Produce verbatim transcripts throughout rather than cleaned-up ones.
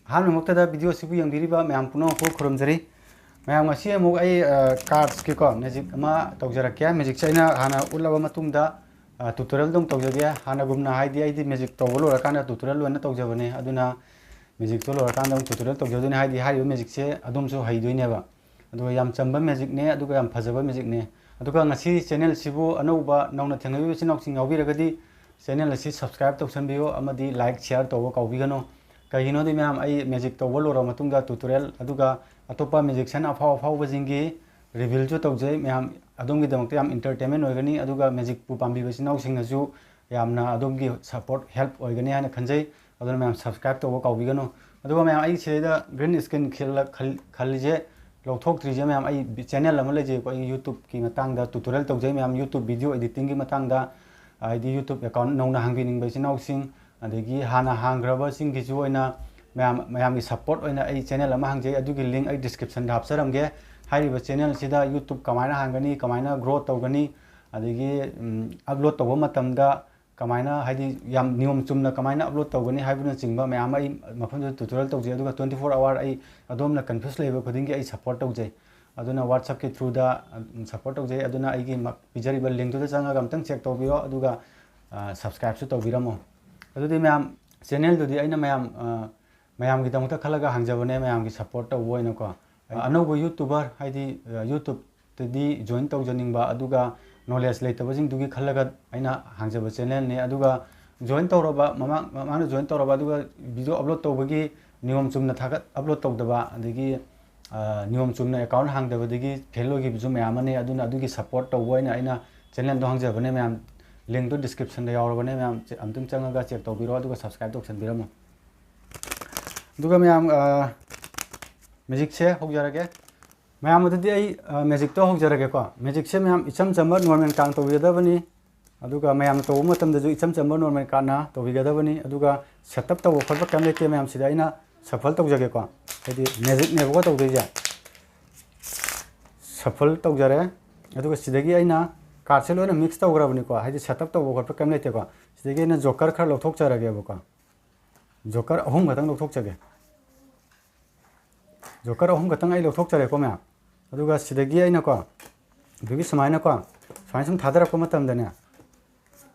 ꯑꯍꯥꯟꯕꯃꯛꯇꯗ video ꯁꯤꯕꯨ ꯌꯦꯡꯕꯤꯔꯤꯕ ꯃꯌꯥꯝ ꯄꯨꯝꯅꯃꯛꯄꯨ ꯈꯨꯔꯨꯝꯖꯔꯤ꯫ ꯃꯌꯥꯝ, ꯉꯁꯤ ꯑꯃꯨꯛ ꯑꯩ, ꯑ, cards ꯀꯤꯀꯣ magic ꯑꯃ ꯇꯧꯖꯔꯛꯀꯦ꯫ Magic ꯁꯦ ꯑꯩꯅ ꯍꯥꯟꯅ ꯎꯠꯂꯕ ꯃꯇꯨꯡꯗ, ꯑ, tutorial ꯑꯗꯨꯝ ꯇꯧꯖꯒꯦ꯫ ꯍꯥꯟꯅꯒꯨꯝꯅ, ꯍꯥꯏꯗꯤ, ꯑꯩꯗꯤ magic ꯇꯧꯕ ꯂꯣꯏꯔꯀꯥꯟꯗ tutorial ꯑꯣꯏꯅ ꯇꯧꯖꯕꯅꯦ꯫ ꯑꯗꯨꯅ magic ꯇꯣ ꯂꯣꯏꯔꯀꯥꯟꯗ ꯑꯃꯨꯛ tutorial ꯇꯧꯖꯗꯣꯏꯅꯦ꯫ ꯍꯥꯏꯗꯤ, ꯍꯥꯏꯔꯤꯕ magic ꯁꯦ ꯑꯗꯣꯝꯁꯨ ꯍꯩꯗꯣꯏꯅꯦꯕ꯫ ꯑꯗꯨꯒ ꯌꯥꯝ ꯆꯝꯕ magic ꯅꯦ, ꯑꯗꯨꯒ ꯌꯥꯝ ꯐꯖꯕ magic ꯅꯦ꯫ ꯑꯗꯨꯒ ꯉꯁꯤ channel ꯁꯤꯕꯨ ꯑꯅꯧꯕ ꯅꯧꯅ ꯊꯦꯡꯅꯕꯤꯕ ꯏꯆꯤꯟ ꯏꯅꯥꯎꯁꯤꯡ ꯌꯥꯎꯕꯤꯔꯒꯗꯤ, channel ꯑꯁꯤ subscribe ꯇꯧꯁꯟꯕꯤꯌꯨ ꯑꯃꯗꯤ like, share ꯇꯧꯕ ꯀꯥꯎꯕꯤꯒꯅꯨ꯫ ꯀꯩꯒꯤꯅꯣꯗꯤ ꯃꯌꯥꯝ, ꯑꯩ magic ꯇꯧꯕ ꯂꯣꯏꯔꯕ ꯃꯇꯨꯡꯗ tutorial ꯑꯗꯨꯒ ꯑꯇꯣꯞꯄ magician ꯑꯐꯥꯎ ꯑꯐꯥꯎꯕꯁꯤꯡꯒꯤ reveal ꯁꯨ ꯇꯧꯖꯩ꯫ ꯃꯌꯥꯝ ꯑꯗꯣꯝꯒꯤꯗꯃꯛꯇ ꯌꯥꯝ entertainment ꯑꯣꯏꯒꯅꯤ, ꯑꯗꯨꯒ magic ꯄꯨ ꯄꯥꯝꯕꯤꯕ ꯏꯆꯤꯟ ꯏꯅꯥꯎꯁꯤꯡꯅꯁꯨ ꯌꯥꯝꯅ ꯑꯗꯣꯝꯒꯤ support, help ꯑꯣꯏꯒꯅꯤ ꯍꯥꯏꯅ ꯈꯟꯖꯩ꯫ ꯑꯗꯨꯅ ꯃꯌꯥꯝ subscribe ꯇꯧꯕ ꯀꯥꯎꯕꯤꯒꯅꯨ꯫ ꯑꯗꯨꯒ ꯃꯌꯥꯝ, ꯑꯩ ꯁꯤꯗꯩꯗ green screen ꯈꯤꯜꯂ-, ꯈꯜ-, ꯈꯜꯂꯤꯁꯦ ꯂꯧꯊꯣꯛꯇ꯭ꯔꯤꯁꯦ ꯃꯌꯥꯝ, ꯑꯩ channel ꯑꯃ ꯂꯩꯖꯩꯀꯣ, ꯑꯩ YouTube ꯀꯤ ꯃꯇꯥꯡꯗ tutorial ꯇꯧꯖꯩ ꯃꯌꯥꯝ, YouTube video editing ꯒꯤ ꯃꯇꯥꯡꯗ, ꯍꯥꯏꯗꯤ YouTube account ꯅꯧꯅ ꯍꯥꯡꯕꯤꯅꯤꯡꯕ ꯏꯆꯤꯟ ꯏꯅꯥꯎꯁꯤꯡ, ꯑꯗꯒꯤ ꯍꯥꯟꯅ ꯍꯥꯡꯈ꯭ꯔꯕꯁꯤꯡꯒꯤꯁꯨ ꯑꯣꯏꯅ ꯃꯌꯥꯝ, ꯃꯌꯥꯝꯒꯤ support ꯑꯣꯏꯅ ꯑꯩ channel ꯑꯃ ꯍꯥꯡꯖꯩ, ꯑꯗꯨꯒꯤ link ꯑꯩ description ꯗ ꯍꯥꯞꯆꯔꯝꯒꯦ꯫ ꯍꯥꯏꯔꯤꯕ channel ꯁꯤꯗ YouTube ꯀꯃꯥꯏꯅ ꯍꯥꯡꯒꯅꯤ, ꯀꯃꯥꯏꯅ grow ꯇꯧꯒꯅꯤ, ꯑꯗꯒꯤ, ꯎꯝ, upload ꯇꯧꯕ ꯃꯇꯝꯗ ꯀꯃꯥꯏꯅ, ꯍꯥꯏꯗꯤ, ꯌꯥꯝ ꯅꯤꯌꯣꯝ ꯆꯨꯝꯅ ꯀꯃꯥꯏꯅ upload ꯇꯧꯒꯅꯤ ꯍꯥꯏꯕꯅꯆꯤꯡꯕ ꯃꯌꯥꯝ ꯑꯃ ꯑꯩ ꯃꯐꯝꯗꯨꯗ tutorial ꯇꯧꯖꯩ꯫ ꯑꯗꯨꯒ twenty four hour ꯑꯩ ꯑꯗꯣꯝꯅ confuse ꯂꯩꯕ ꯈꯨꯗꯤꯡꯒꯤ ꯑꯩ support ꯇꯧꯖꯩ꯫ ꯑꯗꯨꯅ WhatsApp ꯀꯤ through ꯗ, ꯎꯝ, support ꯇꯧꯖꯩ꯫ ꯑꯗꯨꯅ ꯑꯩꯒꯤ ꯃ-, ꯄꯤꯖꯔꯤꯕ link ꯇꯨꯗ ꯆꯪꯉꯒ ꯑꯝꯇꯪ check ꯇꯧꯕꯤꯌꯣ, ꯑꯗꯨꯒ, ꯑ, subscribe ꯁꯨ ꯇꯧꯕꯤꯔꯝꯃꯣ꯫ ꯑꯗꯨꯗꯤ ꯃꯌꯥꯝ, channel ꯗꯨꯗꯤ ꯑꯩꯅ ꯃꯌꯥꯝ, ꯑ, ꯃꯌꯥꯝꯒꯤꯗꯃꯛꯇ ꯈꯜꯂꯒ ꯍꯥꯡꯖꯕꯅꯦ, ꯃꯌꯥꯝꯒꯤ support ꯇꯧꯕ ꯑꯣꯏꯅꯀꯣ꯫ ꯑꯅꯧꯕ YouTuber, ꯍꯥꯏꯗꯤ, ꯑ, YouTube ꯇꯗꯤ join ꯇꯧꯖꯅꯤꯡꯕ, ꯑꯗꯨꯒ knowledge ꯂꯩꯇꯕꯁꯤꯡꯗꯨꯒꯤ ꯈꯜꯂꯒ ꯑꯩꯅ ꯍꯥꯡꯖꯕ channel ꯅꯦ꯫ ꯑꯗꯨꯒ join ꯇꯧꯔꯕ, ꯃꯃꯥꯡ, ꯃꯃꯥꯡꯗ join ꯇꯧꯔꯕ, ꯑꯗꯨꯒ video upload ꯇꯧꯕꯒꯤ ꯅꯤꯌꯣꯝ ꯆꯨꯝꯅ ꯊꯥꯒꯠ-, upload ꯇꯧꯗꯕ, ꯑꯗꯒꯤ, ꯑ, ꯅꯤꯌꯣꯝ ꯆꯨꯝꯅ account ꯍꯥꯡꯗꯕꯗꯒꯤ fail ꯑꯣꯏꯈꯤꯕꯁꯨ ꯃꯌꯥꯝ ꯑꯃꯅꯤ꯫ ꯑꯗꯨꯅ ꯑꯗꯨꯒꯤ support ꯇꯧꯕ ꯑꯣꯏꯅ ꯑꯩꯅ channel ꯗꯣ ꯍꯥꯡꯖꯕꯅꯦ ꯃꯌꯥꯝ꯫ Link ꯇꯣ description ꯗ ꯌꯥꯎꯔꯕꯅꯦ ꯃꯌꯥꯝ, ꯑꯝꯇꯪ ꯆꯪꯉꯒ check ꯇꯧꯕꯤꯔꯣ, ꯑꯗꯨꯒ subscribe ꯇꯧꯁꯟꯕꯤꯔꯝꯃꯣ꯫ ꯑꯗꯨꯒ ꯃꯌꯥꯝ, ꯑ, magic ꯁꯦ ꯍꯧꯖꯔꯒꯦ꯫ ꯃꯌꯥꯝ, ꯑꯗꯨꯗꯤ ꯑꯩ, ꯑ, magic ꯇꯣ ꯍꯧꯖꯔꯒꯦꯀꯣ꯫ Magic ꯁꯦ ꯃꯌꯥꯝ ꯏꯆꯝ ꯆꯝꯕ normal ꯀꯥꯡ ꯇꯧꯕꯤꯒꯗꯕꯅꯤ꯫ ꯑꯗꯨꯒ ꯃꯌꯥꯝꯅ ꯇꯧꯕ ꯃꯇꯝꯗꯁꯨ ꯏꯆꯝ ꯆꯝꯕ normal ꯀꯥꯡꯅ ꯇꯧꯕꯤꯒꯗꯕꯅꯤ꯫ ꯑꯗꯨꯒ setup ꯇꯧꯕ ꯈꯣꯠꯄ ꯀꯔꯤꯝ ꯂꯩꯇꯦ ꯃꯌꯥꯝ꯫ ꯁꯤꯗ ꯑꯩꯅ shuffle ꯇꯧꯖꯒꯦꯀꯣ꯫ ꯍꯥꯏꯗꯤ magic ꯅꯦꯕꯀꯣ ꯇꯧꯗꯣꯏꯁꯦ꯫ Shuffle ꯇꯧꯖꯔꯦ꯫ ꯑꯗꯨꯒ ꯁꯤꯗꯒꯤ ꯑꯩꯅ card ꯁꯦ ꯂꯣꯏꯅ mix ꯇꯧꯈ꯭ꯔꯕꯅꯤꯀꯣ꯫ ꯍꯥꯏꯗꯤ setup ꯇꯧꯕ ꯈꯣꯠꯄ ꯀꯔꯤꯝ ꯂꯩꯇꯦꯀꯣ꯫ ꯁꯤꯗꯒꯤ ꯑꯩꯅ joker ꯈꯔ ꯂꯧꯊꯣꯛꯆꯔꯒꯦꯕꯀꯣ꯫ Joker ꯑꯍꯨꯝ ꯈꯛꯇꯪ ꯂꯧꯊꯣꯛꯆꯒꯦ꯫ ꯖꯣꯀꯔ ꯑꯍꯨꯝ ꯈꯛꯇꯪ ꯑꯩ ꯂꯧꯊꯣꯛꯆꯔꯦꯀꯣ ꯃꯌꯥꯝ꯫ ꯑꯗꯨꯒ ꯁꯤꯗꯒꯤ ꯑꯩꯅꯀꯣ, ꯑꯗꯨꯒꯤ ꯁꯨꯃꯥꯏꯅꯀꯣ, ꯁꯨꯃꯥꯏꯅ ꯁꯨꯝ ꯊꯥꯗꯔꯛꯄ ꯃꯇꯝꯗꯅꯦ,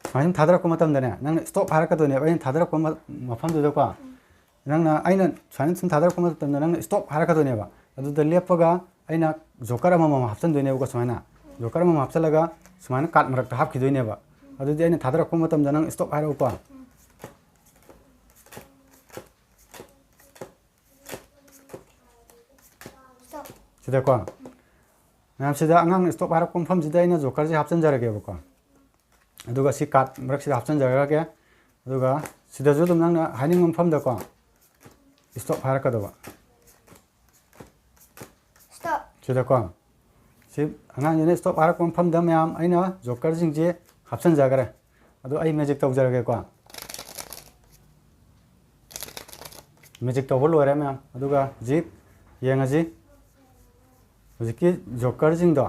ꯁꯨꯃꯥꯏꯅ ꯁꯨꯝ ꯊꯥꯗꯔꯛꯄ ꯃꯇꯝꯗꯅꯦ, ꯅꯪꯅ ꯁ꯭ꯇꯣꯞ ꯍꯥꯏꯔꯛꯀꯗꯣꯏꯅꯦꯕ꯫ ꯑꯩꯅ ꯊꯥꯗꯔꯛꯄ ꯃ-, ꯃꯐꯝꯗꯨꯗꯀꯣ, ꯅꯪꯅ, ꯑꯩꯅ ꯁꯨꯃꯥꯏꯅ ꯁꯨꯝ ꯊꯥꯗꯔꯛꯄ ꯃꯇꯝꯗ ꯅꯪꯅ ꯁ꯭ꯇꯣꯞ ꯍꯥꯏꯔꯛꯀꯗꯣꯏꯅꯦꯕ꯫ ꯑꯗꯨꯗ ꯂꯦꯞꯄꯒ ꯑꯩꯅ ꯖꯣꯀꯔ ꯑꯃꯃꯝ ꯍꯥꯞꯆꯤꯟꯗꯣꯏꯅꯦꯕꯀꯣ꯫ ꯁꯨꯃꯥꯏꯅ ꯖꯣꯀꯔ ꯑꯃꯃꯝ ꯍꯥꯞꯆꯤꯜꯂꯒ ꯁꯨꯃꯥꯏꯅ ꯀꯥꯔꯠ ꯃꯔꯛꯇ ꯍꯥꯞꯈꯤꯗꯣꯏꯅꯦꯕ꯫ ꯑꯗꯨꯗꯤ ꯑꯩꯅ ꯊꯥꯗꯔꯛꯄ ꯃꯇꯝꯗ ꯅꯪ ꯁ꯭ꯇꯣꯞ ꯍꯥꯏꯔꯛꯎꯀꯣ꯫ ꯁꯤꯗꯀꯣ, ꯃꯌꯥꯝ, ꯁꯤꯗ ꯑꯉꯥꯡꯅ ꯁ꯭ꯇꯣꯞ ꯍꯥꯏꯔꯛꯄ ꯃꯐꯝꯁꯤꯗ ꯑꯩꯅ ꯖꯣꯀꯔꯁꯦ ꯍꯥꯞꯆꯤꯟꯖꯔꯒꯦꯕꯀꯣ꯫ ꯑꯗꯨꯒ ꯁꯤ ꯀꯥꯔꯠ ꯃꯔꯛꯁꯤꯗ ꯍꯥꯞꯆꯤꯟꯖꯔꯒꯦ꯫ ꯑꯗꯨꯒ ꯁꯤꯗꯁꯨ ꯑꯗꯨꯝ ꯅꯪꯅ ꯍꯥꯏꯅꯤꯡꯕ ꯃꯐꯝꯗꯀꯣ ꯁ꯭ꯇꯣꯞ ꯍꯥꯏꯔꯛꯀꯗꯧꯕ꯫ ꯁꯤꯗꯀꯣ, ꯁꯤ ꯑꯉꯥꯡꯁꯤꯅ ꯁ꯭ꯇꯣꯞ ꯍꯥꯏꯔꯛꯄ ꯃꯐꯝꯗ ꯃꯌꯥꯝ ꯑꯩꯅ ꯖꯣꯀꯔꯁꯤꯡꯁꯦ ꯍꯥꯞꯆꯤꯟꯖꯈ꯭ꯔꯦ꯫ ꯑꯗꯣ ꯑꯩ ꯃꯦꯖꯤꯛ ꯇꯧꯖꯔꯒꯦꯀꯣ꯫ ꯃꯦꯖꯤꯛ ꯇꯧꯕ ꯂꯣꯏꯔꯦ ꯃꯌꯥꯝ꯫ ꯑꯗꯨꯒ ꯍꯧꯖꯤꯛ ꯌꯦꯡꯉꯁꯤ, ꯍꯧꯖꯤꯛꯀꯤ ꯖꯣꯀꯔꯁꯤꯡꯗꯣ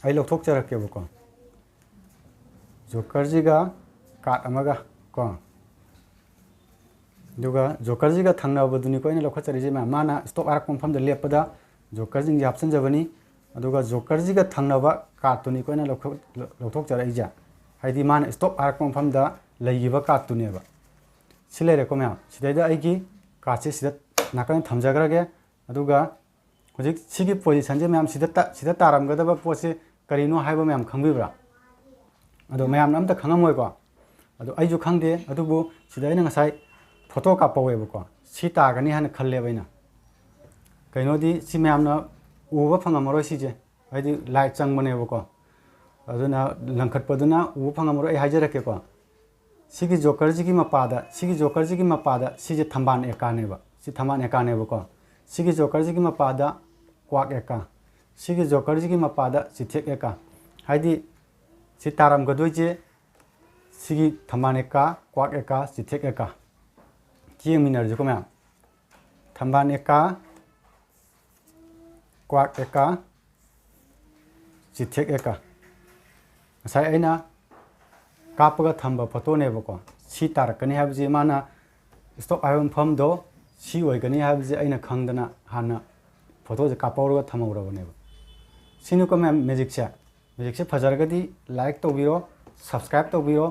ꯑꯩ ꯂꯧꯊꯣꯛꯆꯔꯛꯀꯦꯕꯀꯣ꯫ ꯖꯣꯀꯔꯁꯤꯒ ꯀꯥꯔꯠ ꯑꯃꯒ ꯀꯣ꯫ ꯑꯗꯨꯒ ꯖꯣꯀꯔꯁꯤꯒ ꯊꯪꯅꯕꯗꯨꯅꯤꯀꯣ ꯑꯩꯅ ꯂꯧꯈꯠꯆꯔꯤꯁꯦ ꯃꯌꯥꯝ꯫ ꯃꯥꯅ ꯁ꯭ꯇꯣꯞ ꯍꯥꯏꯔꯛꯄ ꯃꯐꯝꯗ ꯂꯦꯞꯄꯗ ꯖꯣꯀꯔꯁꯤꯡꯁꯦ ꯍꯥꯞꯆꯤꯟꯖꯕꯅꯤ꯫ ꯑꯗꯨꯒ ꯖꯣꯀꯔꯁꯤꯒ ꯊꯪꯅꯕ ꯀꯥꯔꯠꯇꯨꯅꯤꯀꯣ ꯑꯩꯅ ꯂꯧꯈꯠ-, ꯂꯧꯊꯣꯛꯆꯔꯛꯏꯁꯦ꯫ ꯍꯥꯏꯗꯤ ꯃꯥꯅ ꯁ꯭ꯇꯣꯞ ꯍꯥꯏꯔꯛꯄ ꯃꯐꯝꯗ ꯂꯩꯈꯤꯕ ꯀꯥꯔꯠꯇꯨꯅꯦꯕ꯫ ꯁꯤ ꯂꯩꯔꯦꯀꯣ ꯃꯌꯥꯝ꯫ ꯁꯤꯗꯩꯗ ꯑꯩꯒꯤ ꯀꯥꯔꯠꯁꯦ ꯁꯤꯗ ꯅꯥꯀꯟꯗ ꯊꯝꯖꯈ꯭ꯔꯒꯦ꯫ ꯑꯗꯨꯒ ꯍꯧꯖꯤꯛ ꯁꯤꯒꯤ ꯄꯣꯖꯤꯁꯟꯁꯦ ꯃꯌꯥꯝ ꯁꯤꯗ ꯇ-, ꯁꯤꯗ ꯇꯥꯔꯝꯒꯗꯕ ꯄꯣꯠꯁꯦ ꯀꯔꯤꯅꯣ ꯍꯥꯏꯕ ꯃꯌꯥꯝ ꯈꯪꯕꯤꯕ꯭ꯔꯥ? ꯑꯗꯣ ꯃꯌꯥꯝꯅ ꯑꯝꯇ ꯈꯪꯉꯝꯃꯣꯏꯀꯣ꯫ ꯑꯗꯣ ꯑꯩꯁꯨ ꯈꯪꯗꯦ, ꯑꯗꯨꯕꯨ ꯁꯤꯗ ꯑꯩꯅ ꯉꯁꯥꯏ ꯐꯣꯇꯣ ꯀꯥꯞꯄꯧꯋꯦꯕꯀꯣ꯫ ꯁꯤ ꯇꯥꯒꯅꯤ ꯍꯥꯏꯅ ꯈꯜꯂꯦꯕ ꯑꯩꯅ꯫ ꯀꯩꯅꯣꯗꯤ ꯁꯤ ꯃꯌꯥꯝꯅ ꯎꯕ ꯐꯪꯉꯝꯃꯔꯣꯏ ꯁꯤꯁꯦ, ꯍꯥꯏꯗꯤ ꯂꯥꯏꯠ ꯆꯪꯕꯅꯦꯕꯀꯣ꯫ ꯑꯗꯨꯅ ꯂꯪꯈꯠꯄꯗꯨꯅ ꯎꯕ ꯐꯪꯉꯝꯃꯔꯣꯏ, ꯑꯩ ꯍꯥꯏꯖꯔꯛꯀꯦꯀꯣ꯫ ꯁꯤꯒꯤ ꯖꯣꯀꯔꯁꯤꯒꯤ ꯃꯄꯥꯗ, ꯁꯤꯒꯤ ꯖꯣꯀꯔꯁꯤꯒꯤ ꯃꯄꯥꯗ ꯁꯤꯁꯦ ꯊꯝꯕꯥꯜ ꯑꯦꯀꯥꯅꯦꯕ, ꯁꯤ ꯊꯝꯕꯥꯜ ꯑꯦꯀꯥꯅꯦꯕꯀꯣ꯫ ꯁꯤꯒꯤ ꯖꯣꯀꯔꯁꯤꯒꯤ ꯃꯄꯥꯗ ꯀ꯭ꯋꯥꯛ ꯑꯦꯀꯥ, ꯁꯤꯒꯤ ꯖꯣꯀꯔꯁꯤꯒꯤ ꯃꯄꯥꯗ ꯆꯤꯊꯦꯛ ꯑꯦꯀꯥ꯫ ꯍꯥꯏꯗꯤ ꯁꯤ ꯇꯥꯔꯝꯒꯗꯣꯏꯁꯦ ꯁꯤꯒꯤ ꯊꯝꯕꯥꯜ ꯑꯦꯀꯥ, ꯀ꯭ꯋꯥꯛ ꯑꯦꯀꯥ, ꯆꯤꯊꯦꯛ ꯑꯦꯀꯥ꯫ ꯁꯤ ꯌꯦꯡꯃꯤꯟꯅꯔꯁꯤꯀꯣ ꯃꯌꯥꯝ꯫ ꯊꯝꯕꯥꯜ ꯑꯦꯀꯥ, ꯀ꯭ꯋꯥꯛ ꯑꯦꯀꯥ, ꯆꯤꯊꯦꯛ ꯑꯦꯀꯥ꯫ ꯉꯁꯥꯏ ꯑꯩꯅ ꯀꯥꯞꯄꯒ ꯊꯝꯕ ꯐꯣꯇꯣꯅꯦꯕꯀꯣ꯫ ꯁꯤ ꯇꯥꯔꯛꯀꯅꯤ ꯍꯥꯏꯕꯁꯤ ꯃꯥꯅ ꯁ꯭ꯇꯣꯞ ꯍꯥꯏꯕ ꯃꯐꯝꯗꯣ ꯁꯤ ꯑꯣꯏꯒꯅꯤ ꯍꯥꯏꯕꯁꯦ ꯑꯩꯅ ꯈꯪꯗꯅ ꯍꯥꯟꯅ ꯐꯣꯇꯣꯁꯦ ꯀꯥꯞꯍꯧꯔꯒ ꯊꯝꯍꯧꯔꯕꯅꯦꯕ꯫ ꯁꯤꯅꯤꯀꯣ ꯃꯌꯥꯝ ꯃꯦꯖꯤꯛꯁꯦ꯫ ꯃꯦꯖꯤꯛꯁꯦ ꯐꯖꯔꯒꯗꯤ ꯂꯥꯏꯛ ꯇꯧꯕꯤꯔꯣ, ꯁꯕꯁꯀ꯭ꯔꯥꯏꯕ ꯇꯧꯕꯤꯔꯣ,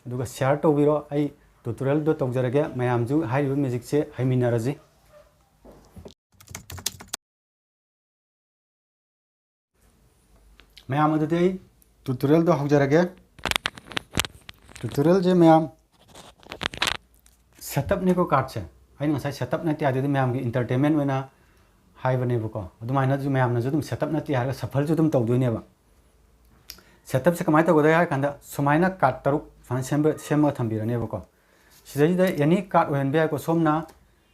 ꯑꯗꯨꯒ ꯁꯤꯌꯥꯔ ꯇꯧꯕꯤꯔꯣ꯫ ꯑꯩ ꯇ꯭ꯌꯨꯇꯣꯔꯤꯌꯦꯜꯗꯣ ꯇꯧꯖꯔꯒꯦ, ꯃꯌꯥꯝꯁꯨ ꯍꯥꯏꯔꯤꯕ ꯃꯦꯖꯤꯛꯁꯦ ꯍꯩꯃꯤꯟꯅꯔꯁꯤ꯫ ꯃꯌꯥꯝ ꯑꯗꯨꯗꯤ ꯑꯩ ꯇ꯭ꯌꯨꯇꯣꯔꯤꯌꯦꯜꯗꯣ ꯍꯧꯖꯔꯒꯦ꯫ ꯇ꯭ꯌꯨꯇꯣꯔꯤꯌꯦꯜꯁꯦ ꯃꯌꯥꯝ ꯁꯦꯠꯑꯞꯅꯤꯀꯣ ꯀꯥꯔꯠꯁꯦ꯫ ꯑꯩꯅ ꯉꯁꯥꯏ ꯁꯦꯠꯑꯞ ꯅꯠꯇꯦ ꯍꯥꯏꯗꯨꯗꯤ ꯃꯌꯥꯝꯒꯤ ꯏꯟꯇꯔꯇꯦꯟꯃꯦꯟ ꯑꯣꯏꯅ ꯍꯥꯏꯕꯅꯦꯕꯀꯣ꯫ ꯑꯗꯨꯃꯥꯏꯅꯁꯨ ꯃꯌꯥꯝꯅꯁꯨ ꯑꯗꯨꯝ ꯁꯦꯠꯑꯞ ꯅꯠꯇꯦ ꯍꯥꯏꯔꯒ ꯁꯐꯜꯁꯨ ꯑꯗꯨꯝ ꯇꯧꯗꯣꯏꯅꯦꯕ꯫ ꯁꯦꯠꯑꯞꯁꯦ ꯀꯃꯥꯏꯅ ꯇꯧꯒꯗꯒꯦ ꯍꯥꯏꯔ ꯀꯥꯟꯗ ꯁꯨꯃꯥꯏꯅ ꯀꯥꯔꯠ ꯇꯔꯨꯛ ꯁꯨꯃꯥꯏꯅ ꯁꯦꯝꯕ-, ꯁꯦꯝꯃꯒ ꯊꯝꯕꯤꯔꯅꯦꯕꯀꯣ꯫ ꯁꯤꯗꯩꯁꯤꯗ ꯑꯦꯅꯤ ꯀꯥꯔꯠ ꯑꯣꯏꯍꯟꯕ ꯌꯥꯏꯀꯣ꯫ ꯁꯣꯝꯅ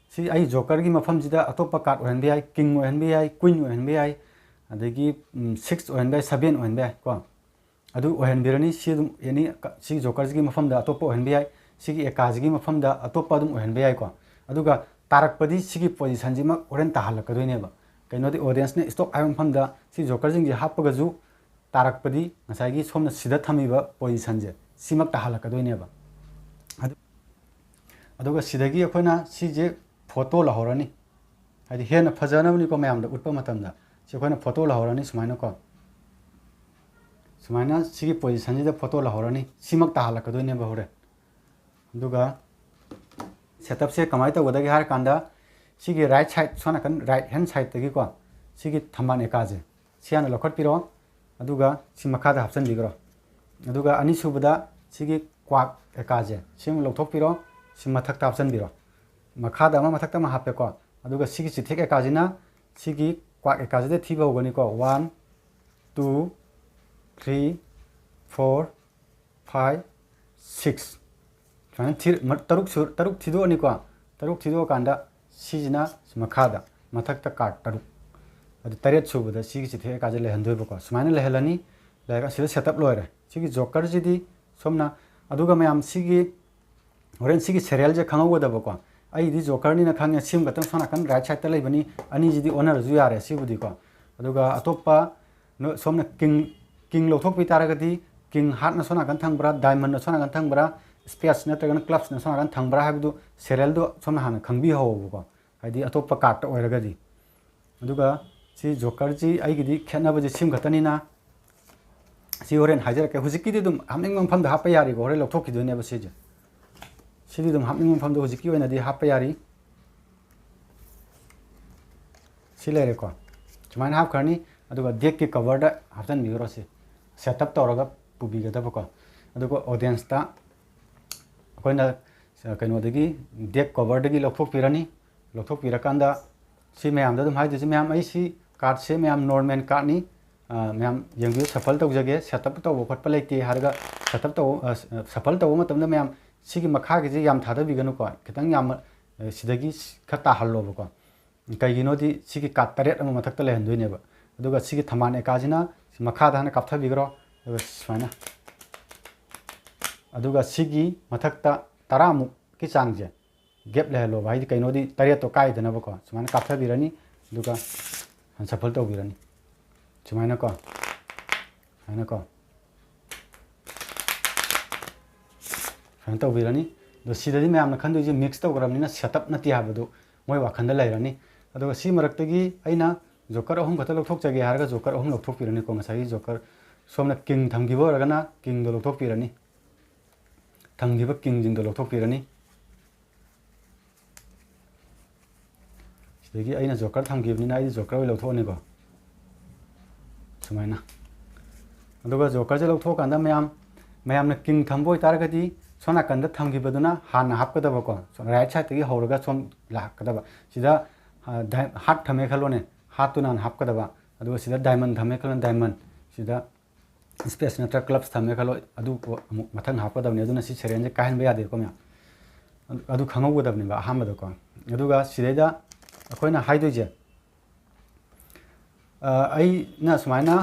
ꯁꯤ ꯑꯩ ꯖꯣꯀꯔꯒꯤ ꯃꯐꯝꯁꯤꯗ ꯑꯇꯣꯞꯄ ꯀꯥꯔꯠ ꯑꯣꯏꯍꯟꯕ ꯌꯥꯏ, ꯀꯤꯡ ꯑꯣꯏꯍꯟꯕ ꯌꯥꯏ, ꯀ꯭ꯋꯤꯟ ꯑꯣꯏꯍꯟꯕ ꯌꯥꯏ, ꯑꯗꯒꯤ, ꯎꯝ, ꯁꯤꯛꯁ ꯑꯣꯏꯍꯟꯕ ꯌꯥꯏ, ꯁꯚꯦꯟ ꯑꯣꯏꯍꯟꯕ ꯌꯥꯏ ꯀꯣ꯫ ꯑꯗꯨ ꯑꯣꯏꯍꯟꯕꯤꯔꯅꯤ꯫ ꯁꯤ ꯑꯗꯨꯝ ꯑꯦꯅꯤ ꯀ-, ꯁꯤ ꯖꯣꯀꯔꯁꯤꯒꯤ ꯃꯐꯝꯗ ꯑꯇꯣꯞꯄ ꯑꯣꯏꯍꯟꯕ ꯌꯥꯏ, ꯁꯤꯒꯤ ꯑꯦꯀꯥꯁꯤꯒꯤ ꯃꯐꯝꯗ ꯑꯇꯣꯞꯄ ꯑꯗꯨꯝ ꯑꯣꯏꯍꯟꯕ ꯌꯥꯏꯀꯣ꯫ ꯑꯗꯨꯒ ꯇꯥꯔꯛꯄꯗꯤ ꯁꯤꯒꯤ ꯄꯣꯖꯤꯁꯟꯁꯤꯃꯛ ꯍꯣꯔꯦꯟ ꯇꯥꯍꯜꯂꯛꯀꯗꯣꯏꯅꯦꯕ꯫ ꯀꯩꯅꯣꯗꯤ ꯑꯣꯗꯤꯌꯦꯟꯁꯅ ꯁ꯭ꯇꯣꯞ ꯍꯥꯏꯕ ꯃꯐꯝꯗ ꯁꯤ ꯖꯣꯀꯔꯁꯤꯡꯁꯦ ꯍꯥꯞꯄꯒꯁꯨ ꯇꯥꯔꯛꯄꯗꯤ ꯉꯁꯥꯏꯒꯤ ꯁꯣꯝꯅ ꯁꯤꯗ ꯊꯝꯃꯤꯕ ꯄꯣꯖꯤꯁꯟꯁꯦ ꯁꯤꯃꯛ ꯇꯥꯍꯜꯂꯛꯀꯗꯣꯏꯅꯦꯕ꯫ ꯑꯗꯨ-, ꯑꯗꯨꯒ ꯁꯤꯗꯒꯤ ꯑꯩꯈꯣꯏꯅ ꯁꯤꯁꯦ ꯐꯣꯇꯣ ꯂꯧꯍꯧꯔꯅꯤ꯫ ꯍꯥꯏꯗꯤ ꯍꯦꯟꯅ ꯐꯖꯅꯕꯅꯤꯀꯣ ꯃꯌꯥꯝꯗ ꯎꯠꯄ ꯃꯇꯝꯗ꯫ ꯁꯤ ꯑꯩꯈꯣꯏꯅ ꯐꯣꯇꯣ ꯂꯧꯍꯧꯔꯅꯤ ꯁꯨꯃꯥꯏꯅꯀꯣ꯫ ꯁꯨꯃꯥꯏꯅ ꯁꯤꯒꯤ ꯄꯣꯖꯤꯁꯟꯁꯤꯗ ꯐꯣꯇꯣ ꯂꯧꯍꯧꯔꯅꯤ꯫ ꯁꯤꯃꯛ ꯇꯥꯍꯜꯂꯛꯀꯗꯣꯏꯅꯦꯕ ꯍꯣꯔꯦꯟ꯫ ꯑꯗꯨꯒ ꯁꯦꯠꯑꯞꯁꯦ ꯀꯃꯥꯏꯅ ꯇꯧꯒꯗꯒꯦ ꯍꯥꯏꯔ ꯀꯥꯟꯗ ꯁꯤꯒꯤ ꯔꯥꯏꯠ ꯁꯥꯏꯠ, ꯁꯣꯝ ꯅꯥꯀꯟ ꯔꯥꯏꯠ ꯍꯦꯟ ꯁꯥꯏꯠꯇꯒꯤꯀꯣ ꯁꯤꯒꯤ ꯊꯝꯕꯥꯜ ꯑꯦꯀꯥꯁꯦ ꯁꯤ ꯍꯥꯟꯅ ꯂꯧꯈꯠꯄꯤꯔꯣ꯫ ꯑꯗꯨꯒ ꯁꯤ ꯃꯈꯥꯗ ꯍꯥꯞꯆꯤꯟꯕꯤꯈ꯭ꯔꯣ꯫ ꯑꯗꯨꯒ ꯑꯅꯤꯁꯨꯕꯗ ꯁꯤꯒꯤ ꯀ꯭ꯋꯥꯛ ꯑꯦꯀꯥꯁꯦ ꯁꯤ ꯑꯃꯨꯛ ꯂꯧꯊꯣꯛꯄꯤꯔꯣ꯫ ꯁꯤ ꯃꯊꯛꯇ ꯍꯥꯞꯆꯤꯟꯕꯤꯔꯣ꯫ ꯃꯈꯥꯗ ꯑꯃ, ꯃꯊꯛꯇ ꯑꯃ ꯍꯥꯞꯄꯦꯀꯣ꯫ ꯑꯗꯨꯒ ꯁꯤꯒꯤ ꯆꯤꯊꯦꯛ ꯑꯦꯀꯥꯁꯤꯅ ꯁꯤꯒꯤ ꯀ꯭ꯋꯥꯛ ꯑꯦꯀꯥꯁꯤꯗ ꯊꯤꯕ ꯍꯧꯒꯅꯤꯀꯣ꯫ One, two, three, four, five, six꯫ ꯁꯨꯃꯥꯏꯅ ꯊꯤ-, ꯃ-, ꯇꯔꯨꯛ ꯁꯨ-, ꯇꯔꯨꯛ ꯊꯤꯗꯣꯛꯑꯅꯤꯀꯣ꯫ ꯇꯔꯨꯛ ꯊꯤꯗꯣꯛꯑꯀꯥꯟꯗ ꯁꯤꯁꯤꯅ ꯃꯈꯥꯗ, ꯃꯊꯛꯇ ꯀꯥꯔꯠ ꯇꯔꯨꯛ꯫ ꯑꯗꯨ ꯇꯔꯦꯠ ꯁꯨꯕꯗ ꯁꯤꯒꯤ ꯆꯤꯊꯦꯛ ꯑꯦꯀꯥꯁꯦ ꯂꯩꯍꯟꯗꯣꯏꯕꯀꯣ꯫ ꯁꯨꯃꯥꯏꯅ ꯂꯩꯍꯜꯂꯅꯤ꯫ ꯂꯩꯔꯒ ꯁꯤꯗ ꯁꯦꯠꯑꯞ ꯂꯣꯏꯔꯦ꯫ ꯁꯤꯒꯤ ꯖꯣꯀꯔꯁꯤꯗꯤ ꯁꯣꯝꯅ, ꯑꯗꯨꯒ ꯃꯌꯥꯝ ꯁꯤꯒꯤ ꯍꯣꯔꯦꯟ ꯁꯤꯒꯤ ꯁꯦꯔꯤꯌꯦꯜꯁꯦ ꯈꯪꯍꯧꯒꯗꯕꯀꯣ꯫ ꯑꯩꯗꯤ ꯖꯣꯀꯔꯅꯤꯅ ꯈꯪꯉꯦ, ꯁꯤ ꯑꯃꯈꯛꯇꯪ ꯁꯣꯝ ꯅꯥꯀꯟ ꯔꯥꯏꯠ ꯁꯥꯏꯗꯇ ꯂꯩꯕꯅꯤ, ꯑꯅꯤꯁꯤꯗꯤ ꯑꯣꯟꯅꯔꯁꯨ ꯌꯥꯔꯦ ꯁꯤꯕꯨꯗꯤꯀꯣ꯫ ꯑꯗꯨꯒ ꯑꯇꯣꯞꯄ ꯅꯣ-, ꯁꯣꯝꯅ ꯀꯤꯡ, ꯀꯤꯡ ꯂꯧꯊꯣꯛꯄꯤ ꯇꯥꯔꯒꯗꯤ ꯀꯤꯡ ꯍꯥꯔꯠꯅ ꯁꯣꯝ ꯅꯥꯀꯟ ꯊꯝꯕ꯭ꯔꯥ, ꯗꯥꯏꯃꯟꯅ ꯁꯣꯝ ꯅꯥꯀꯟ ꯊꯝꯕ꯭ꯔꯥ, spade ꯅꯠꯇ꯭ꯔꯒꯅ clubꯅ ꯁꯣꯝ ꯅꯥꯀꯟ ꯊꯝꯕ꯭ꯔꯥ ꯍꯥꯏꯕꯗꯨ serialꯗꯣ ꯁꯣꯝꯅ ꯍꯥꯟꯅ ꯈꯪꯕꯤꯍꯧꯕꯀꯣ, ꯍꯥꯏꯗꯤ ꯑꯇꯣꯞꯄ cardꯇ ꯑꯣꯏꯔꯒꯗꯤ꯫ ꯑꯗꯨꯒ ꯁꯤ jokerꯁꯤ ꯑꯩꯒꯤꯗꯤ ꯈꯦꯠꯅꯕꯁꯦ ꯁꯤꯝ ꯈꯛꯇꯅꯤꯅ, ꯁꯤ ꯍꯣꯔꯦꯟ ꯍꯥꯏꯖꯔꯛꯀꯦ꯫ ꯍꯧꯖꯤꯛꯀꯤꯗꯤ ꯑꯗꯨꯝ ꯍꯥꯞꯅꯤꯡꯕ ꯃꯐꯝꯗ ꯍꯥꯞꯄ ꯌꯥꯔꯤꯀꯣ, ꯍꯣꯔꯦꯟ ꯂꯧꯊꯣꯛꯈꯤꯗꯣꯏꯅꯦꯕ ꯁꯤꯁꯦ꯫ ꯁꯤꯗꯤ ꯑꯗꯨꯝ ꯍꯥꯞꯅꯤꯡꯕ ꯃꯐꯝꯗ ꯍꯧꯖꯤꯛꯀꯤ ꯑꯣꯏꯅꯗꯤ ꯍꯥꯞꯄ ꯌꯥꯔꯤ꯫ ꯁꯤ ꯂꯩꯔꯦꯀꯣ, ꯁꯨꯃꯥꯏꯅ ꯍꯥꯞꯈ꯭ꯔꯅꯤ꯫ ꯑꯗꯨꯒ deckꯀꯤ coverꯗ ꯍꯥꯞꯆꯤꯟꯕꯤꯈ꯭ꯔꯣ꯫ ꯁꯤ setup ꯇꯧꯔꯒ ꯄꯨꯕꯤꯒꯗꯕꯀꯣ꯫ ꯑꯗꯨꯒ audienceꯇ ꯑꯩꯈꯣꯏꯅ ꯀꯩꯅꯣꯗꯒꯤ, deck coverꯗꯒꯤ ꯂꯧꯊꯣꯛꯄꯤꯔꯅꯤ꯫ ꯂꯧꯊꯣꯛꯄꯤꯔꯀꯥꯟꯗ ꯁꯤ ꯃꯌꯥꯝꯗ ꯑꯗꯨꯝ ꯍꯥꯏꯗꯣꯏꯁꯦ, ꯃꯌꯥꯝ, ꯑꯩ ꯁꯤ cardꯁꯦ ꯃꯌꯥꯝ normal cardꯅꯤ꯫ ꯑ, ꯃꯌꯥꯝ ꯌꯦꯡꯕꯤꯌꯨ, shuffle ꯇꯧꯖꯒꯦ, setup ꯇꯧꯕ ꯈꯣꯠꯄ ꯂꯩꯇꯦ ꯍꯥꯏꯔꯒ setup ꯇꯧꯕ, ꯑ, shuffle ꯇꯧꯕ ꯃꯇꯝꯗ ꯃꯌꯥꯝ ꯁꯤꯒꯤ ꯃꯈꯥꯒꯤꯁꯦ ꯌꯥꯝ ꯊꯥꯗꯕꯤꯒꯅꯨꯀꯣ, ꯈꯤꯇꯪ ꯌꯥꯝ, ꯑ, ꯁꯤꯗꯒꯤ ꯈꯔ ꯇꯥꯍꯜꯂꯣꯕꯀꯣ꯫ ꯀꯩꯒꯤꯅꯣꯗꯤ ꯁꯤꯒꯤ card ꯇꯔꯦꯠ ꯑꯃ ꯃꯊꯛꯇ ꯂꯩꯍꯟꯗꯣꯏꯅꯦꯕ꯫ ꯑꯗꯨꯒ ꯁꯤꯒꯤ ꯊꯝꯕꯥꯜ ꯑꯦꯀꯥꯁꯤꯅ ꯃꯈꯥꯗ ꯍꯥꯟꯅ ꯀꯥꯞꯊꯕꯤꯈ꯭ꯔꯣ꯫ ꯑꯗꯨꯒ ꯁꯨꯃꯥꯏꯅ, ꯑꯗꯨꯒ ꯁꯤꯒꯤ ꯃꯊꯛꯇ ꯇꯔꯥꯃꯨꯛꯀꯤ ꯆꯥꯡꯁꯦ gap ꯂꯩꯍꯜꯂꯣꯕ, ꯍꯥꯏꯗꯤ ꯀꯩꯅꯣꯗꯤ ꯇꯔꯦꯠꯇꯣ ꯀꯥꯏꯗꯅꯕꯀꯣ꯫ ꯁꯨꯃꯥꯏꯅ ꯀꯥꯞꯊꯕꯤꯔꯅꯤ, ꯑꯗꯨꯒ shuffle ꯇꯧꯕꯤꯔꯅꯤ꯫ ꯁꯨꯃꯥꯏꯅꯀꯣ, ꯁꯨꯃꯥꯏꯅꯀꯣ, ꯁꯨꯃꯥꯏꯅ ꯇꯧꯕꯤꯔꯅꯤ꯫ ꯑꯗꯣ ꯁꯤꯗꯗꯤ ꯃꯌꯥꯝꯅ ꯈꯟꯗꯣꯏꯁꯦ mix ꯇꯧꯈ꯭ꯔꯕꯅꯤꯅ setup ꯅꯠꯇꯦ ꯍꯥꯏꯕꯗꯨ ꯃꯣꯏ ꯋꯥꯈꯜꯗ ꯂꯩꯔꯅꯤ꯫ ꯑꯗꯨꯒ ꯁꯤ ꯃꯔꯛꯇꯒꯤ ꯑꯩꯅ joker ꯑꯍꯨꯝ ꯈꯛꯇ ꯂꯧꯊꯣꯛꯆꯒꯦ ꯍꯥꯏꯔꯒ joker ꯑꯍꯨꯝ ꯂꯧꯊꯣꯛꯄꯤꯔꯅꯤꯀꯣ꯫ ꯉꯁꯥꯏꯒꯤ joker, ꯁꯣꯝꯅ king ꯊꯝꯈꯤꯕ ꯑꯣꯏꯔꯒꯅ kingꯗꯣ ꯂꯧꯊꯣꯛꯄꯤꯔꯅꯤ, ꯊꯝꯈꯤꯕ kingꯁꯤꯡꯗꯣ ꯂꯧꯊꯣꯛꯄꯤꯔꯅꯤ꯫ ꯁꯤꯗꯒꯤ ꯑꯩꯅ joker ꯊꯝꯈꯤꯕꯅꯤꯅ ꯑꯩꯗꯤ joker ꯑꯣꯏꯅ ꯂꯧꯊꯣꯛꯑꯅꯤꯀꯣ, ꯁꯨꯃꯥꯏꯅ꯫ ꯑꯗꯨꯒ jokerꯁꯦ ꯂꯧꯊꯣꯛꯑꯀꯥꯟꯗ ꯃꯌꯥꯝ, ꯃꯌꯥꯝꯅ king ꯊꯝꯕ ꯑꯣꯏꯇꯥꯔꯒꯗꯤ ꯁꯣꯝ ꯅꯥꯀꯟꯗ ꯊꯝꯈꯤꯕꯗꯨꯅ ꯍꯥꯟꯅ ꯍꯥꯞꯀꯗꯕꯀꯣ, right sideꯇꯒꯤ ꯍꯧꯔꯒ ꯁꯣꯝ ꯂꯥꯛꯀꯗꯕ꯫ ꯁꯤꯗ, ꯑ, ꯗꯥꯏ-, heart ꯊꯝꯃꯦ ꯈꯜꯂꯣꯅꯦ, heartꯇꯨꯅ ꯍꯥꯟꯅ ꯍꯥꯞꯀꯗꯕ꯫ ꯑꯗꯨꯒ ꯁꯤꯗ diamond ꯊꯝꯃꯦ ꯈꯜꯂꯣꯅꯦ, diamond꯫ ꯁꯤꯗ spade ꯅꯠꯇ꯭ꯔꯒ clubs ꯊꯝꯃꯦ ꯈꯜꯂꯣ, ꯑꯗꯨ ꯑꯃꯨꯛ ꯃꯊꯪ ꯍꯥꯞꯀꯗꯕꯅꯤ꯫ ꯑꯗꯨꯅ ꯁꯤ serialꯁꯦ ꯀꯥꯏꯍꯟꯕ ꯌꯥꯗꯦꯀꯣ ꯃꯌꯥꯝ꯫ ꯑꯗꯨ, ꯑꯗꯨ ꯈꯪꯍꯧꯒꯗꯕꯅꯦꯕ ꯑꯍꯥꯟꯕꯗꯀꯣ꯫ ꯑꯗꯨꯒ ꯁꯤꯗꯩꯗ ꯑꯩꯈꯣꯏꯅ ꯍꯥꯏꯗꯣꯏꯁꯦ, ꯑ, ꯑꯩꯅ ꯁꯨꯃꯥꯏꯅ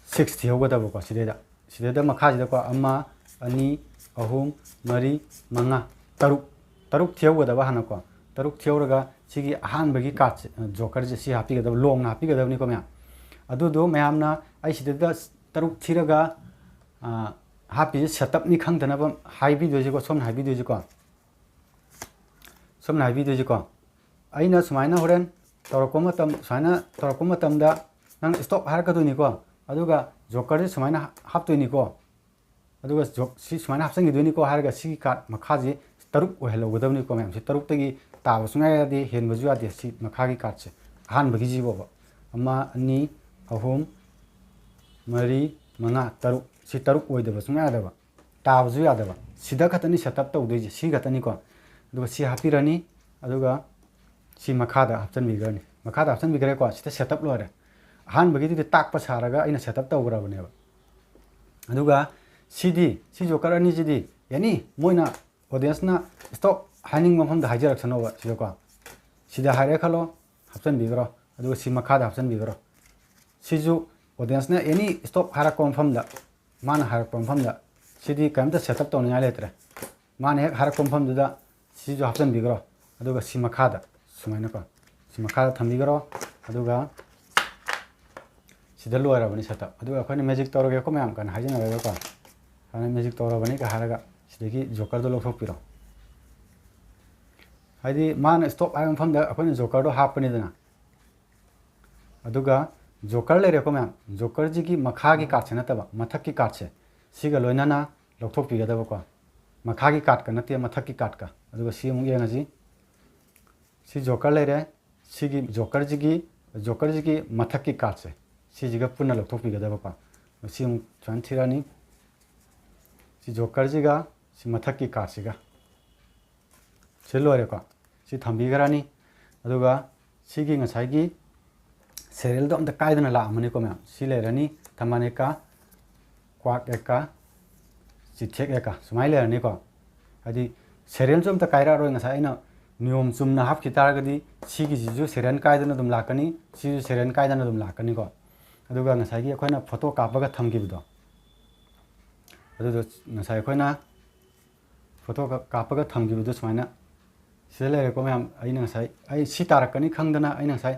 six ꯊꯤꯍꯧꯒꯗꯕꯀꯣ ꯁꯤꯗꯩꯗ꯫ ꯁꯤꯗꯩꯗ ꯃꯈꯥꯁꯤꯗꯀꯣ ꯑꯃ, ꯑꯅꯤ, ꯑꯍꯨꯝ, ꯃꯔꯤ, ꯃꯉꯥ, ꯇꯔꯨꯛ, ꯇꯔꯨꯛ ꯊꯤꯍꯧꯒꯗꯕ ꯍꯥꯟꯅꯀꯣ꯫ ꯇꯔꯨꯛ ꯊꯤꯍꯧꯔꯒ ꯁꯤꯒꯤ ꯑꯍꯥꯟꯕꯒꯤ cardꯁꯦ, ꯑ, jokerꯁꯦ ꯁꯤ ꯍꯥꯞꯄꯤꯒꯗꯕ, longꯅ ꯍꯥꯞꯄꯤꯒꯗꯕꯅꯤꯀꯣ ꯃꯌꯥꯝ꯫ ꯑꯗꯨꯗꯣ ꯃꯌꯥꯝꯅ ꯑꯩ ꯁꯤꯗꯩꯗ ꯇꯔꯨꯛ ꯊꯤꯔꯒ ꯑꯥ, ꯍꯥꯞꯄꯤꯁꯦ setup ꯅꯤ ꯈꯪꯗꯅꯕ ꯍꯥꯏꯕꯤꯗꯣꯏꯁꯦꯀꯣ, ꯁꯣꯝꯅ ꯍꯥꯏꯕꯤꯗꯣꯏꯁꯦꯀꯣ꯫ ꯁꯣꯝꯅ ꯍꯥꯏꯕꯤꯗꯣꯏꯁꯦꯀꯣ, ꯑꯩꯅ ꯁꯨꯃꯥꯏꯅ ꯍꯣꯔꯦꯟ ꯇꯧꯔꯛꯄ ꯃꯇꯝ, ꯁꯨꯃꯥꯏꯅ ꯇꯧꯔꯛꯄ ꯃꯇꯝꯗ ꯅꯪ stop ꯍꯥꯏꯔꯛꯀꯗꯣꯏꯅꯤꯀꯣ, ꯑꯗꯨꯒ joker ꯁꯦ ꯁꯨꯃꯥꯏꯅ ꯍꯥꯞꯇꯣꯏꯅꯤꯀꯣ, ꯑꯗꯨꯒ jo-, ꯁꯤ ꯁꯨꯃꯥꯏꯅ ꯍꯥꯞꯆꯤꯟꯈꯤꯗꯣꯏꯅꯤꯀꯣ ꯍꯥꯏꯔꯒ ꯁꯤꯒꯤ card ꯃꯈꯥꯁꯤ ꯇꯔꯨꯛ ꯑꯣꯏꯍꯜꯍꯧꯒꯗꯕꯅꯤꯀꯣ ꯃꯌꯥꯝ꯫ ꯁꯤ ꯇꯔꯨꯛꯇꯒꯤ ꯇꯥꯕ ꯁꯨꯡꯌꯥ ꯌꯥꯗꯦ, ꯍꯦꯟꯕꯁꯨ ꯌꯥꯗꯦ꯫ ꯁꯤ ꯃꯈꯥꯒꯤ card ꯁꯦ ꯑꯍꯥꯟꯕꯒꯤꯁꯤꯕꯣꯕ, ꯑꯃ, ꯑꯅꯤ, ꯑꯍꯨꯝ, ꯃꯔꯤ, ꯃꯉꯥ, ꯇꯔꯨꯛ꯫ ꯁꯤ ꯇꯔꯨꯛ ꯑꯣꯏꯗꯕ ꯁꯨꯡꯌꯥ ꯌꯥꯗꯕ, ꯇꯥꯕꯁꯨ ꯌꯥꯗꯕ꯫ ꯁꯤꯗ ꯈꯛꯇꯅꯤ setup ꯇꯧꯗꯣꯏꯁꯦ, ꯁꯤ ꯈꯛꯇꯅꯤꯀꯣ꯫ ꯑꯗꯨꯒ ꯁꯤ ꯍꯥꯞꯄꯤꯔꯅꯤ, ꯑꯗꯨꯒ ꯁꯤ ꯃꯈꯥꯗ ꯍꯥꯞꯆꯤꯟꯕꯤꯈ꯭ꯔꯅꯤ꯫ ꯃꯈꯥꯗ ꯍꯥꯞꯆꯤꯟꯕꯤꯈ꯭ꯔꯦꯀꯣ, ꯁꯤꯗ setup ꯂꯣꯏꯔꯦ꯫ ꯑꯍꯥꯟꯕꯒꯤꯗꯨꯗꯤ ꯇꯥꯛꯄ ꯁꯥꯔꯒ ꯑꯩꯅ setup ꯇꯧꯈ꯭ꯔꯕꯅꯦꯕ꯫ ꯑꯗꯨꯒ ꯁꯤꯗꯤ, ꯁꯤ joker ꯑꯅꯤꯁꯤꯗꯤ, ꯑꯦꯅꯤ ꯃꯣꯏꯅ audience ꯅ stop ꯍꯥꯏꯅꯤꯡꯕ ꯃꯐꯝꯗ ꯍꯥꯏꯖꯔꯛꯁꯅꯣꯕ꯫ ꯁꯤꯗꯀꯣ, ꯁꯤꯗ ꯍꯥꯏꯔꯦ ꯈꯜꯂꯣ, ꯍꯥꯞꯆꯤꯟꯕꯤꯈ꯭ꯔꯣ, ꯑꯗꯨꯒ ꯁꯤ ꯃꯈꯥꯗ ꯍꯥꯞꯆꯤꯟꯕꯤꯈ꯭ꯔꯣ꯫ ꯁꯤꯁꯨ audience ꯅ ꯑꯦꯅꯤ stop ꯍꯥꯏꯔꯛꯄ ꯃꯐꯝꯗ, ꯃꯥꯅ ꯍꯥꯏꯔꯛꯄ ꯃꯐꯝꯗ, ꯁꯤꯗꯤ ꯀꯔꯤꯝꯇ setup ꯇꯧꯅꯤꯡꯉꯥꯏ ꯂꯩꯇ꯭ꯔꯦ꯫ ꯃꯥꯅ ꯍꯦꯛ ꯍꯥꯏꯔꯛꯄ ꯃꯐꯝꯗꯨꯗ ꯁꯤꯁꯨ ꯍꯥꯞꯆꯤꯟꯕꯤꯈ꯭ꯔꯣ, ꯑꯗꯨꯒ ꯁꯤ ꯃꯈꯥꯗ ꯁꯨꯃꯥꯏꯅꯀꯣ, ꯁꯤ ꯃꯈꯥꯗ ꯊꯝꯕꯤꯈ꯭ꯔꯣ, ꯑꯗꯨꯒ ꯁꯤꯗ ꯂꯣꯏꯔꯕꯅꯤ setup꯫ ꯑꯗꯨꯒ ꯑꯩꯈꯣꯏꯅ magic ꯇꯧꯔꯒꯦꯀꯣ ꯃꯌꯥꯝ, ꯀꯟꯅ ꯍꯥꯏꯖꯤꯟꯅꯔꯒꯀꯣ, ꯁꯨꯃꯥꯏꯅ magic ꯇꯧꯔꯕꯅꯤꯒ ꯍꯥꯏꯔꯒ ꯁꯤꯗꯒꯤ joker ꯗꯣ ꯂꯧꯊꯣꯛꯄꯤꯔꯣ꯫ ꯍꯥꯏꯗꯤ ꯃꯥꯅ stop ꯍꯥꯏꯕ ꯃꯐꯝꯗ ꯑꯩꯈꯣꯏꯅ joker ꯗꯣ ꯍꯥꯞꯄꯅꯤꯗꯅ, ꯑꯗꯨꯒ joker ꯂꯩꯔꯦꯀꯣ ꯃꯌꯥꯝ, joker ꯁꯤꯒꯤ ꯃꯈꯥꯒꯤ card ꯁꯦ ꯅꯠꯇꯕ ꯃꯊꯛꯀꯤ card ꯁꯦ, ꯁꯤꯒ ꯂꯣꯏꯅꯅ ꯂꯧꯊꯣꯛꯄꯤꯒꯗꯕꯀꯣ꯫ ꯃꯈꯥꯒꯤ card ꯀ ꯅꯠꯇꯦ, ꯃꯊꯛꯀꯤ card ꯀ꯫ ꯑꯗꯨꯒ ꯁꯤ ꯑꯃꯨꯛ ꯌꯦꯡꯉꯁꯤ꯫ ꯁꯤ joker ꯂꯩꯔꯦ, ꯁꯤꯒꯤ joker ꯁꯤꯒꯤ, joker ꯁꯤꯒꯤ ꯃꯊꯛꯀꯤ card ꯁꯦ, ꯁꯤꯁꯤꯒ ꯄꯨꯟꯅ ꯂꯧꯊꯣꯛꯄꯤꯒꯗꯕꯀꯣ꯫ ꯁꯤ ꯑꯃꯨꯛ ꯁꯨꯃꯥꯏꯅ ꯊꯤꯔꯛꯑꯅꯤ, ꯁꯤ joker ꯁꯤꯒ ꯁꯤ ꯃꯊꯛꯀꯤ card ꯁꯤꯒ꯫ ꯁꯤ ꯂꯣꯏꯔꯦꯀꯣ꯫ ꯁꯤ ꯊꯝꯕꯤꯈ꯭ꯔꯅꯤ꯫ ꯑꯗꯨꯒ ꯁꯤꯒꯤ ꯉꯁꯥꯏꯒꯤ serial ꯗꯣ ꯑꯝꯇ ꯀꯥꯏꯗꯅ ꯂꯥꯛꯑꯝꯃꯅꯤꯀꯣ ꯃꯌꯥꯝ꯫ ꯁꯤ ꯂꯩꯔꯅꯤ, ꯊꯝꯕꯥꯜ ꯑꯦꯀꯥ, ꯀ꯭ꯋꯥꯛ ꯑꯦꯀꯥ, ꯆꯤꯊꯦꯛ ꯑꯦꯀꯥ ꯁꯨꯃꯥꯏꯅ ꯂꯩꯔꯅꯤꯀꯣ꯫ ꯍꯥꯏꯗꯤ serial ꯁꯨ ꯑꯝꯇ ꯀꯥꯏꯔꯛꯑꯔꯣꯏ꯫ ꯉꯁꯥꯏ ꯑꯩꯅ ꯅꯤꯌꯣꯝ ꯆꯨꯝꯅ ꯍꯥꯞꯈꯤ ꯇꯥꯔꯒꯗꯤ ꯁꯤꯒꯤꯁꯤꯁꯨ serial ꯀꯥꯏꯗꯅ ꯑꯗꯨꯝ ꯂꯥꯛꯀꯅꯤ, ꯁꯤꯁꯨ serial ꯀꯥꯏꯗꯅ ꯑꯗꯨꯝ ꯂꯥꯛꯀꯅꯤꯀꯣ꯫ ꯑꯗꯨꯒ ꯉꯁꯥꯏꯒꯤ ꯑꯩꯈꯣꯏꯅ photo ꯀꯥꯞꯄꯒ ꯊꯝꯈꯤꯕꯗꯣ, ꯑꯗꯨꯗꯣ ꯉꯁꯥꯏ ꯑꯩꯈꯣꯏꯅ photo ꯀꯥꯞꯄꯒ ꯊꯝꯈꯤꯕꯗꯣ ꯁꯨꯃꯥꯏꯅ ꯁꯤꯗ ꯂꯩꯔꯦꯀꯣ ꯃꯌꯥꯝ꯫ ꯑꯩꯅ ꯉꯁꯥꯏ, ꯑꯩ ꯁꯤ ꯇꯥꯔꯛꯀꯅꯤ ꯈꯪꯗꯅ ꯑꯩꯅ ꯉꯁꯥꯏ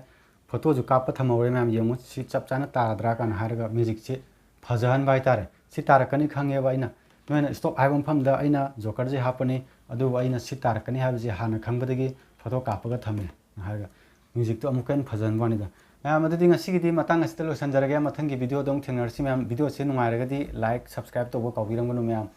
photo ꯁꯨ ꯀꯥꯞꯄ ꯊꯝꯍꯧꯔꯦ ꯃꯌꯥꯝ꯫ ꯌꯦꯡꯉꯨ ꯁꯤ ꯆꯞ ꯆꯥꯅ ꯇꯥꯔꯗ꯭ꯔꯥ ꯀꯥꯏꯅ ꯍꯥꯏꯔꯒ magic ꯁꯦ ꯐꯖꯍꯟꯕ ꯍꯥꯏꯇꯥꯔꯦ꯫ ꯁꯤ ꯇꯥꯔꯛꯀꯅꯤ ꯈꯪꯉꯦꯕ ꯑꯩꯅ꯫ ꯅꯣꯏꯅ stop ꯍꯥꯏꯕ ꯃꯐꯝꯗ ꯑꯩꯅ jokerꯁꯦ ꯍꯥꯞꯄꯅꯤ, ꯑꯗꯨꯕꯨ ꯑꯩꯅ ꯁꯤ ꯇꯥꯔꯛꯀꯅꯤ ꯍꯥꯏꯕꯁꯦ ꯍꯥꯟꯅ ꯈꯪꯕꯗꯒꯤ photo ꯀꯥꯞꯄꯒ ꯊꯝꯃꯦ ꯍꯥꯏꯔꯒ musicꯇꯣ ꯑꯃꯨꯛꯀ ꯍꯦꯟꯅ ꯐꯖꯍꯟꯕ ꯋꯥꯅꯤꯗ꯫ ꯃꯌꯥꯝ, ꯑꯗꯨꯗꯤ ꯉꯁꯤꯒꯤꯗꯤ ꯃꯇꯥꯡ ꯑꯁꯤꯗ ꯂꯣꯏꯁꯤꯟꯖꯔꯒꯦ꯫ ꯃꯊꯪꯒꯤ videoꯗ ꯑꯃꯨꯛ ꯊꯦꯡꯅꯔꯁꯤ ꯃꯌꯥꯝ꯫ Videoꯁꯦ ꯅꯨꯡꯉꯥꯏꯔꯒꯗꯤ like, subscribe ꯇꯧꯕ ꯀꯥꯎꯕꯤꯔꯝꯒꯅꯨ ꯃꯌꯥꯝ꯫